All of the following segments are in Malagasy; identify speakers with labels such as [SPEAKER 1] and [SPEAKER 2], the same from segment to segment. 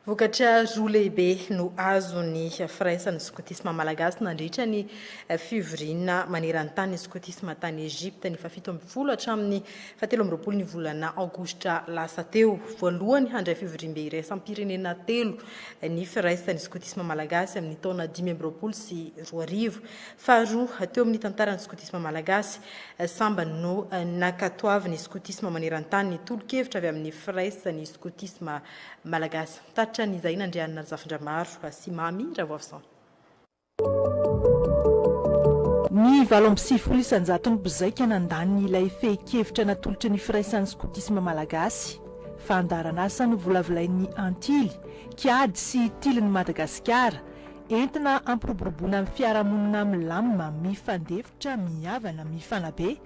[SPEAKER 1] Vokatra roa lehibe no azon'ny Firaisan'ny Skotisma Malagasy nandritra ny fivoriana maneran-tany skotisma tany Egypte ny fahafito ambin'ny folo hatramin'ny fahatelo amby roapolo ny volana aogositra lasa teo. Voalohany handray fivoriambe iraisam-pirenena telo ny Firaisan'ny Skotisma Malagasy amin'ny taona 2025. Faharoa, teo amin'ny tantaran'ny skotisma malagasy, sambany no nankatoavin'ny skotisma maneran-tany ny tolo-kevitra avy amin'ny Firaisan'ny Skotisma Malagasy. Mitatitra ny Zaina Andrianina Razafindramaro sy Mamy Ravoavison.
[SPEAKER 2] Ny 98 isan-jaton'ny mpizaika nandany ilay fehin-kevitra natolotry ny Firaisan'ny Skotisma Malagasy. Fandaharanasa novolavolain'ny Antily, Kiady sy Tilin'i Madagasikara, entina hampiroboroboana ny fiarahamonina milamina, mifandefitra, mihavana, mifanabe.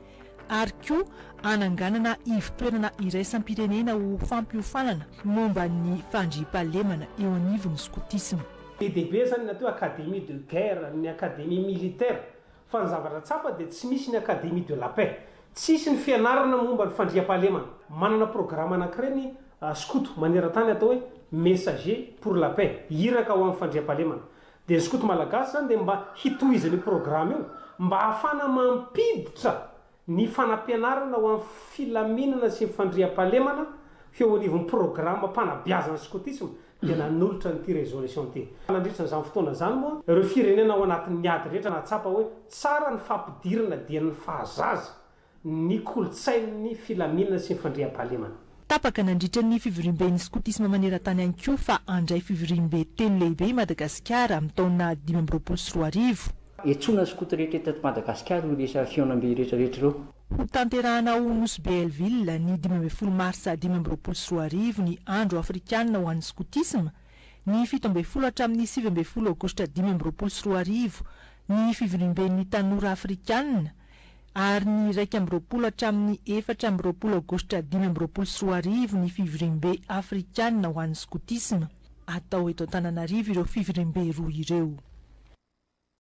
[SPEAKER 2] ary koa hananganana ivon-toerana iraisam-pirenena ho fampiofanana momba ny fandriampahalemana eo anivon'ny skotisma.
[SPEAKER 3] Be dia be izany ny atao hoe académie de guerre, ny académie militaire, fa ny zavatra tsapa dia tsy misy ny académie de la paix. Tsisy ny fianarana momba ny fandriampahalemana. Manana programa anankiray ny skoto maneran-tany atao hoe Messager pour la paix, iraka ho amin'ny fandriampahalemana. Dia ny skoto malagasy izany dia mba hitohizan'io programa io, mba hahafahana mampiditra ny fanampianarana ho amin'ny filaminana sy ny fandriampahalemana ho eo anivon'ny programam-panabeazan'ny skotisma, dia nanolotra an'ity résolution ity. Nandritra izany fotoana izany moa, ireo firenena ao anatin'ny ady rehetra nahatsapa hoe tsara ny fampidirana dian'ny fahazaza ny kolontsain'ny filaminana sy ny fandriampahalemana.
[SPEAKER 2] Tapaka nandritra ny fivoriamben'ny skotisma maneran-tany ihany koa fa handray fivoriambe telo lehibe i Madagasikara amin'ny taona 2025.
[SPEAKER 4] Iantsoana ny skoto rehetra eto Madagasikara io resaka fihaonambe rehetra rehetra ireo.
[SPEAKER 2] Hotanterahana ao Nosy Be Hell-Ville ny 15 marsa 2025 ny Andro afrikanina ho an'ny skotisma, ny 17 hatramin'ny 19 aogositra 2025 ny fivoriamben'ny tanora afrikanina, ary ny 21 hatramin'ny 24 aogositra 2025 ny fivoriambe afrikanina ho an'ny skotisma. Hatao eto Antananarivo ireo fivoriambe roa ireo.